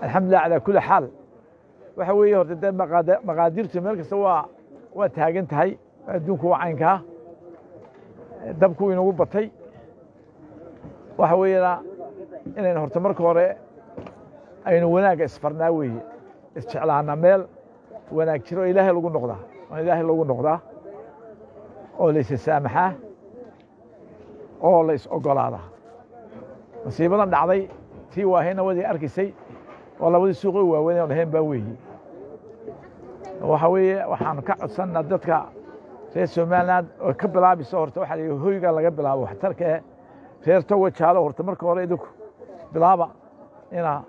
Alxamdulilah calaa kulli xaal. Waxa weeye horta dee maqaadirtu meel kasta waa taagan tahay, adduunku waa caynkaa, dabku inagu batay. Waxa weeyana inaynu horta marka hore aynu wanaagga isfarnaa weeye, isjeclaana, meel wanaag jiro Ilaahay lagu noqdaa, oo Ilaahay lagu noqdaa, oo la isa saamaxaa, oo la is ogolaadaa. Masiibadan dhacday tii waahayna wadii arkaysay, oo labadii suuq oo waaweyn oo dhahayn baa weeye. Waxa weeye waxaanu ka codsannaa dadka reer Somaliland oo ka bilaabayso horta waxaa la yidhi hoyga laga bilaabo waxtarka ee reer Togo Jaalo. Horta marka hore idinku bilaaba inaa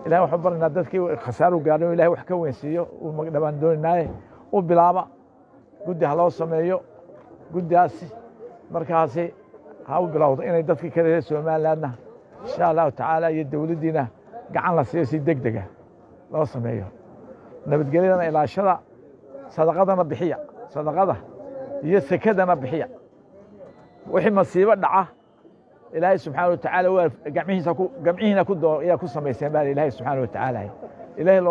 Ilahay waxaan barnaynaa dadkii khasaaru gaadhay oo Ilahay wax ka weynsiiyo uu magdhabaan doonaynaaye. U bilaaba guddi ha loo sameeyo, guddigaasi markaasi ha u bilowdo inay dadkii kale reer Somalilandna insha Allahu tacaala iyo dowladdiina gacan la siiyo, si deg dega loo sameeyo. Nabadgelyadana ilaashada, sadaqadana bixiya, sadaqada iyo sekadana bixiya. Wixii masiibo dhaca Ilaahay subxaana watacaala waa gacmihiisa ku gamcihiina ku doo ayaa ku samayseen baa Ilaahay subxaana watacaala. Ilaahay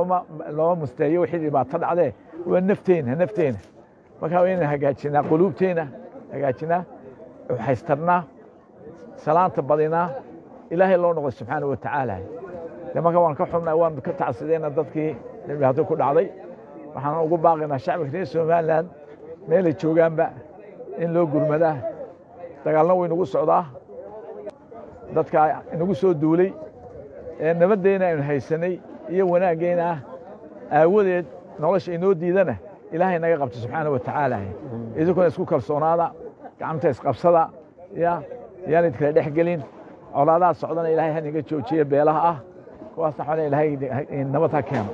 looma musteeyo wixii dhibaato dhacdee. Waa nafteena, nafteena. Marka waa inaan hagaajinaa quluubteena, hagaajinaa, haystarnaa, salaanta badinaa, Ilaahay loo noqdo subxaana watacaala. De marka waan ka xubnay, waan ka tacsideyna dadkii dhibaato ku dhacday. Waxaan ugu baaqaynaa shacabka reer Somaliland meelay joogaanba in loo gurmadaa. Dagaalna way nagu socdaa, dadka inagu soo duulay ee nabaddeena aynu haysanay iyo wanaaggeena aawadeed nolosha inoo diidana Ilaahay naga qabto subxaana wa tacaala. Idinkuna isku kalsoonaada, gacanta isqabsada, ya yaan idkala dhex gelin. Colaadaha socdana Ilaahay ha naga joojiye beelaha ah, kuwaasna xole Ilaahay nabad ha keeno.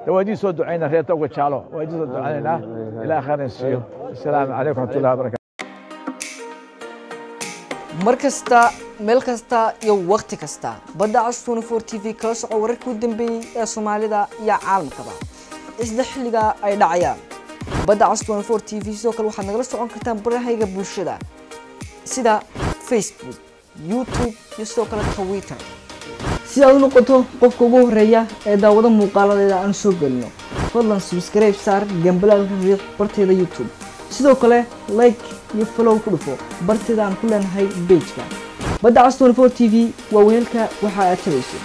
De waa idiin soo ducayna reer Togo Jaalo, waa idiin soo ducaynaynaa. Ilaah khayr siiyo. Asalaamu calaykum raxmatullahi wabarakatu. Mar kasta, meel kasta iyo wakhti kasta, Badda Cas 24 TV kala soco wararkii u dambeeyey ee Soomaalida iyo caalamkaba isla xilliga ay dhacayaan. Badda Cas 24 TV sidoo kale waxaad nagala socon kartaan barahayga bulshada sida Facebook, YouTube iyo sidoo kale Twitter, si aad u noqoto qofka ugu horeeya ee daawado muuqaaladeeda aan soo gelino. Fadlan subscribe saar, gambalaalka riix barteeda YouTube, sidoo kale like iyo follow ku dhufo barteeda aan ku leenahay page-ka Badda Cas 24 TV. Waa weelka waxa aad tabayso.